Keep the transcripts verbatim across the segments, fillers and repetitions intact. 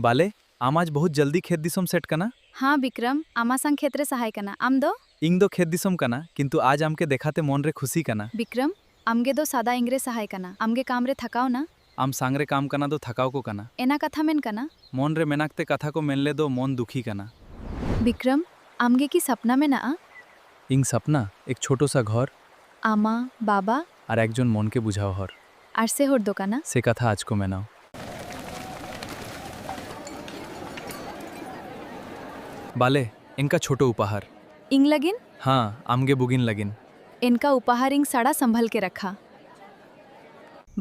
ᱵᱟᱞᱮ, ᱟᱢ ᱟᱡ ᱵᱚᱦᱩᱛ ᱡᱚᱞᱫᱤ ᱠᱷᱮᱛ ᱫᱤᱥᱚᱢ ᱥᱮᱴ ᱠᱟᱱᱟ᱾ ᱦᱟᱸ ᱵᱤᱠᱨᱚᱢ, ᱟᱢᱟ ᱥᱟᱝ ᱠᱷᱮᱛ ᱨᱮ ᱥᱟᱦᱟᱭ ᱠᱟᱱᱟ᱾ ᱟᱢ ᱫᱚ? ᱤᱧ ᱫᱚ ᱠᱷᱮᱛ ᱫᱤᱥᱚᱢ ᱠᱟᱱᱟ, ᱠᱤᱱᱛᱩ ᱟᱡ ᱟᱢ ᱠᱮ ᱫᱮᱠᱷᱟ ᱛᱮ ᱢᱚᱱ ᱨᱮ ᱠᱷᱩᱥᱤ ᱠᱟᱱᱟ᱾ ᱵᱤᱠᱨᱚᱢ, ᱟᱢ ᱜᱮ ᱫᱚ ᱥᱟᱫᱟ ᱤᱝ ᱨᱮ ᱥᱟᱦᱟᱭ ᱠᱟᱱᱟ᱾ ᱟᱢ ᱜᱮ ᱠᱟᱢ ᱨᱮ ᱛᱷᱟᱠᱟᱣ ᱱᱟ᱾ ᱟᱢ ᱥᱟᱝ ᱨᱮ ᱠᱟᱢ ᱠᱟᱱᱟ ᱫᱚ ᱛᱷᱟᱠᱟᱣ ᱠᱚ ᱠᱟᱱᱟ᱾ ᱮᱱᱟ ᱠᱟᱛᱷᱟ ᱢᱮᱱ ᱠᱟᱱᱟ᱾ ᱢᱚᱱ ᱨᱮ ᱢᱮᱱᱟᱜ ᱛᱮ ᱠᱟᱛᱷᱟ ᱠᱚ ᱢᱮᱱ ᱞᱮ ᱫᱚ ᱢᱚᱱ ᱫᱩᱠᱷᱤ ᱠᱟᱱᱟ᱾ ᱵᱤᱠᱨᱚᱢ, ᱟᱢ ᱜᱮ ᱠᱤ ᱥᱟᱯᱱᱟ ᱢᱮᱱᱟᱜᱼᱟ? ᱤᱧ ᱥᱟᱯᱱᱟ, ᱮᱠ ᱪᱷᱳᱴᱳ ᱥᱟ ᱜᱷᱚᱨ᱾ ᱟᱢᱟ, ᱵᱟᱵᱟ᱾ ᱟᱨ ᱮᱠᱡᱚᱱ ᱢᱚᱱ ᱠᱮ ᱵᱩᱡᱷᱟᱣ ᱦᱚᱨ᱾ ᱟᱨ ᱥᱮ ᱦᱚᱲ ᱫᱚ ᱠᱟᱱᱟ᱾ ᱥᱮ ᱠᱟᱛᱷᱟ ᱟᱡ ᱠᱚ ᱢᱮᱱᱟᱣ᱾ ᱵᱟᱞᱮ, ᱮᱱᱠᱟ ᱪᱷᱳᱴᱳ ᱩᱯᱟᱦᱟᱨ᱾ ᱤᱧ ᱞᱟᱹᱜᱤᱱ? ᱦᱟᱸ, ᱟᱢ ᱜᱮ ᱵᱩᱜᱤᱱ ᱞᱟᱹᱜᱤᱱ᱾ ᱮᱱᱠᱟ ᱩᱯᱟᱦᱟᱨ ᱤᱧ ᱥᱟᱲᱟ ᱥᱟᱢᱵᱷᱟᱞ ᱠᱮ ᱨᱟᱠᱷᱟ᱾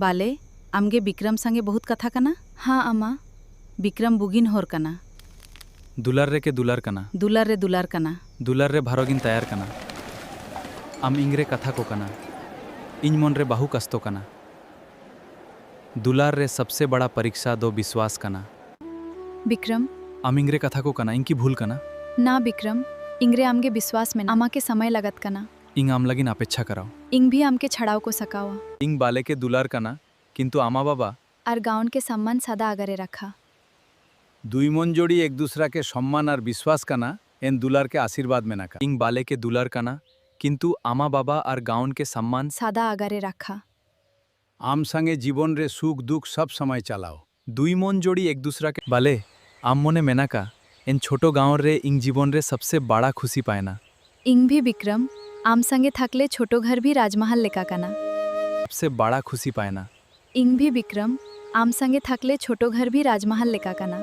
ᱵᱟᱞᱮ, ᱟᱢ ᱜᱮ ᱵᱤᱠᱨᱚᱢ ᱥᱟᱝᱜᱮ ᱵᱚᱦᱩᱛ ᱠᱟᱛᱷᱟ ᱠᱟᱱᱟ? ᱦᱟᱸ ᱟᱢᱟ, ᱵᱤᱠᱨᱚᱢ ᱵᱩᱜᱤᱱ ᱦᱚᱨ ᱠᱟᱱᱟ᱾ ᱫᱩᱞᱟᱨ ᱨᱮ ᱠᱮ ᱫᱩᱞᱟᱨ ᱠᱟᱱᱟ᱾ ᱫᱩᱞᱟᱨ ᱨᱮ ᱫᱩᱞᱟᱨ ᱠᱟᱱᱟ᱾ ᱫᱩᱞᱟᱨ ᱨᱮ ᱵᱷᱟᱨᱚᱜᱤᱱ ᱛᱟᱭᱟᱨ ᱠᱟᱱᱟ᱾ ᱟᱢ ᱤᱝ ᱨᱮ ᱠᱟᱛᱷᱟ ᱠᱚ ᱠᱟᱱᱟ᱾ ᱤᱧ ᱢᱚᱱ ᱨᱮ ᱵᱟᱹᱦᱩ ᱠᱟᱥᱛᱚ ᱠᱟᱱᱟ᱾ ᱫᱩᱞᱟᱨ ᱨᱮ ᱥᱚᱵᱥᱮ ᱵᱟᱲᱟ ᱯᱚᱨᱤᱠᱥᱟ ᱫᱚ ᱵᱤᱥᱣᱟᱥ ᱠᱟᱱᱟ᱾ ᱵᱤᱠᱨᱚᱢ᱾ ᱟᱢ ᱤᱝ ᱨᱮ ᱠᱟᱛᱷᱟ ᱠᱚ ᱠᱟᱱᱟ, ᱤᱝ ᱠᱤ ᱵᱷᱩᱞ ᱠᱟᱱᱟ? ᱱᱟ ᱵᱤᱠᱨᱚᱢ, ᱤᱝ ᱨᱮ ᱟᱢ ᱜᱮ ᱵᱤᱥᱣᱟᱥ ᱢᱮᱱᱟᱜ᱾ ᱟᱢᱟ ᱠᱮ ᱥᱟᱢᱟᱭ ᱞᱟᱜᱟᱛ ᱠᱟᱱᱟ᱾ ᱤᱝ ᱟᱢ ᱞᱟᱹᱜᱤᱱ ᱟᱯᱮᱪᱷᱟ ᱠᱟᱨᱟᱣ᱾ ᱤᱝ ᱵᱷᱤ ᱟᱢ ᱠᱮ ᱪᱷᱟᱲᱟᱣ ᱠᱚ ᱥᱟᱠᱟᱣᱟ᱾ ᱤᱝ ᱵᱟᱞᱮ ᱠᱮ ᱫᱩᱞᱟᱨ ᱠᱟᱱᱟ, ᱠᱤᱱᱛᱩ ᱟᱢᱟ ᱵᱟᱵᱟ᱾ ᱟᱨ ᱜᱟᱣᱱ ᱠᱮ ᱥᱟᱢᱢᱟᱱ ᱥᱟᱫᱟ ᱟᱜᱟᱨᱮ ᱨᱟᱠᱷᱟ᱾ ᱫᱩᱭ ᱢᱚᱱ ᱡᱳᱲᱤ ᱮᱠ ᱫᱩᱥᱨᱟ ᱠᱮ ᱥᱚᱢᱢᱟᱱ ᱟᱨ ᱵᱤᱥᱣᱟᱥ ᱠᱟᱱᱟ, ᱮᱱ ᱫᱩᱞᱟᱨ ᱠᱮ ᱟᱥᱤᱨᱵᱟᱫ ᱢᱮᱱᱟᱜ᱾ ᱤᱝ ᱵᱟᱞᱮ ᱠᱮ ᱫᱩᱞᱟᱨ ᱠᱟᱱᱟ, ᱠᱤᱱᱛᱩ ᱟᱢᱟ ᱵᱟᱵᱟ ᱟᱨ ᱜᱟᱣᱱ ᱠᱮ ᱥᱟᱢᱢᱟᱱ᱾ ᱥᱟᱫᱟ ᱟᱜᱟᱨᱮ ᱨᱟᱠᱷᱟ᱾ ᱟᱢ ᱥᱟᱝᱜᱮ ᱡᱤᱵᱚᱱ ᱨᱮ ᱥᱩᱠ ᱫᱩᱠ ᱥᱚᱵ ᱥᱚᱢᱚᱭ ᱪᱟᱞᱟᱣ᱾ ᱫᱩᱭ ᱢᱚᱱ ᱡᱳᱲᱤ ᱮᱠ ᱫᱩᱥᱨᱟ ᱠᱮ᱾ ᱵᱟᱞᱮ, ᱟᱢ ᱢᱚᱱᱮ ᱢᱮᱱᱟᱠᱟ, ᱮᱱ ᱪᱷᱳᱴᱳ ᱜᱟᱣᱱ ᱨᱮ ᱤᱝ ᱡᱤᱵᱚᱱ ᱨᱮ ᱥᱚᱵᱥᱮ ᱵᱟᱲᱟ ᱠᱷᱩᱥᱤ ᱯᱟᱭᱱᱟ᱾ ᱤᱝ ᱵᱷᱤ ᱵᱤᱠᱨᱚᱢ, ᱟᱢ ᱥᱟᱝᱜᱮ ᱛᱷᱟᱠᱞᱮ ᱪᱷᱳᱴᱳ ᱜᱷᱚᱨ ᱵᱷᱤ ᱨᱟᱡᱽᱢᱟᱦᱟᱞ ᱞᱮᱠᱟ ᱠᱟᱱᱟ᱾ ᱥᱚᱵᱥᱮ ᱵᱟᱲᱟ ᱠᱷᱩᱥᱤ ᱯᱟᱭᱱᱟ᱾ ᱤᱝ ᱵᱷᱤ ᱵᱤᱠᱨᱚᱢ, ᱟᱢ ᱥᱟᱝᱜᱮ ᱛᱷᱟᱠᱞᱮ ᱪᱷᱳᱴᱳ ᱜᱷᱚᱨ ᱵᱷᱤ ᱨᱟᱡᱽᱢᱟᱦᱟᱞ ᱞᱮᱠᱟ ᱠᱟᱱᱟ᱾